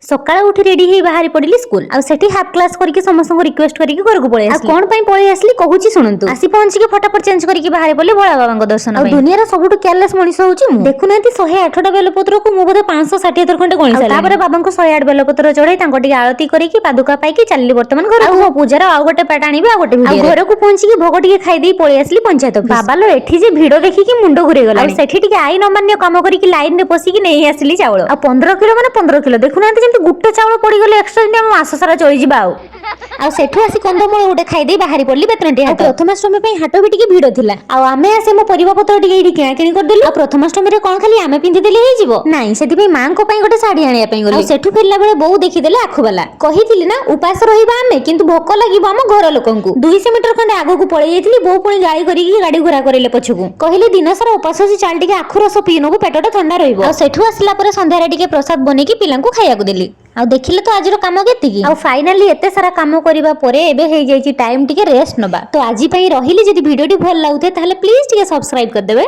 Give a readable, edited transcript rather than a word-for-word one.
ସକାଳୁ ଉଠି ରେଡି ହେଇ ବାହାରି ପଡିଲି ସ୍କୁଲ। ଆଉ ସେଠି ହାଫ୍ କ୍ଲାସ କରିକି ସମସ୍ତଙ୍କୁ ରିକ୍ୱେଷ୍ଟ କରିକି ଘରକୁ ପଳେଇ ଆସିଲି। ଆଉ କଣ ପାଇଁ ପଳେଇ ଆସିଲି କହୁଛି, ଶୁଣନ୍ତୁ। ଆସି ପହଞ୍ଚିକି ଫଟାଫଟ ଚେଞ୍ଜ କରିକି ବାହାରି ପଡିଲି ଭୋଳା ବାବାଙ୍କ ଦର୍ଶନ। ଆଉ ଦୁନିଆର ସବୁଠୁ କେୟାରଲେସ୍ ମଣିଷ ହଉଛି ମୁଁ। ଦେଖୁନାହାନ୍ତି, 108ଟା ବେଲପତ୍ରକୁ ମୁଁ ବୋଧେ 560 ଥର ଖଣ୍ଡେ ଗଣି ସାରିଲିଣି। ତାପରେ ବାବାଙ୍କୁ 108 ବେଲପତ୍ର ଚଢେଇ ତାଙ୍କ ଟିକେ ଆଳତି କରିକି, ପାଦୁକା ପାଇକି ଚାଲିଲି ବର୍ତ୍ତମାନ ଘରକୁ। ଆଉ ମୋ ପୂଜାର ଆଉ ଗୋଟେ ପାଟ ଆଣିବି ଆଉ ଗୋଟେ ଭିଡିଓ। ଘରକୁ ପହଞ୍ଚିକି ଭୋଗ ଟିକେ ଖାଇଦେଇ ପଳେଇ ଆସିଲି ପଞ୍ଚାୟତ ଅଫିସ। ବାବାଲୋ, ଏଠି ଯେ ଭିଡ ଦେଖିକି ମୁଣ୍ଡ ଘୁରେଇ ଗଲା। ଆଉ ସେଠି ଟିକେ ଆଇନ ଅମାନ୍ୟ କାମ କରିକି ଲାଇନ ରେ ପଶିକି ନେଇ ଆସିଲି ଚାଉଳ। ଆଉ 15 କିଲୋ ମାନେ 15 କିଲୋ। ଦେଖୁନାହାନ୍ତି, ଯେମିତି ଗୋଟେ ଚାଉଳ ପଡିଗଲେ ଏକ୍ସଟ୍ରା, ଯେମିତି ଆମ ମାସ ସାରା ଚଳିଯିବା। ଆଉ ସେଠୁ ଆସି କନ୍ଦମୂଳ ଗୋଟେ ଖାଇଦେଇ ବାହାରି ପଡିଲି ବେତନଟି ହାଟ। ପ୍ରଥମାଷ୍ଟମୀ ପାଇଁ ହାଟ ବି ଟିକେ ଭିଡ ଥିଲା। ଆଉ ଆମେ ଆସି ମୋ ପରିବା ପତ୍ର ଟିକେ ଏଇଠି କିଣା କିଣି କରିଦେଲୁ। ଆଉ ପ୍ରଥମାଷ୍ଟମୀରେ କଣ ଖାଲି ଆମେ ପିନ୍ଧିଦେଲେ ହେଇଯିବ? ନାଇଁ, ସେଥିପାଇଁ ମାଙ୍କ ପାଇଁ ଗୋଟେ ଶାଢୀ ଆଣିବା ପାଇଁ ଗଲି। ଆଉ ସେଠୁ ଫେରିଲା ବେଳେ ବୋଉ ଦେଖିଦେଲେ ଆଖୁବାଲା। କହିଥିଲି ନା, ଉପାସ ରହିବା ଆମେ କିନ୍ତୁ ଭୋକ ଲାଗିବ ଆମ ଘର ଲୋକଙ୍କୁ। 200 ମିଟର ଖଣ୍ଡେ ଆଗକୁ ପଳେଇ ଯାଇଥିଲି, ବୋଉ ପୁଣି ଗାଳି କରିକି ଗାଡି ଘୋରା କରିଲେ ପଛକୁ। କହିଲେ, ଦିନ ସାରା ଉପାସ ଅଛି, ଚାଲ ଟିକେ ଆଖୁ ରସ ପିଇ ନବୁ, ପେଟଟା ଥଣ୍ଡା ରହିବ। ଆଉ ସେଠୁ ଆସିଲା ପରେ ସନ୍ଧ୍ୟାରେ ଟିକେ ପ୍ରସାଦ ବନେଇକି ପିଲାଙ୍କୁ ଖାଇବାକୁ ଦେଲି। ଆଉ ଦେଖିଲେ ତ ଆଜିର କାମ କେତିକି। ଆଉ ଫାଇନାଲି ଏତେ ସାରା କାମ କରିବା ପରେ ଏବେ ହେଇଯାଇଛି ଟାଇମ ଟିକେ ରେଷ୍ଟ ନବା। ତ ଆଜି ପାଇଁ ରହିଲି। ଯଦି ଭିଡିଓଟି ଭଲ ଲାଗୁଥାଏ, ତାହେଲେ ପ୍ଲିଜ ଟିକେ ସବସ୍କ୍ରାଇବ କରିଦେବେ।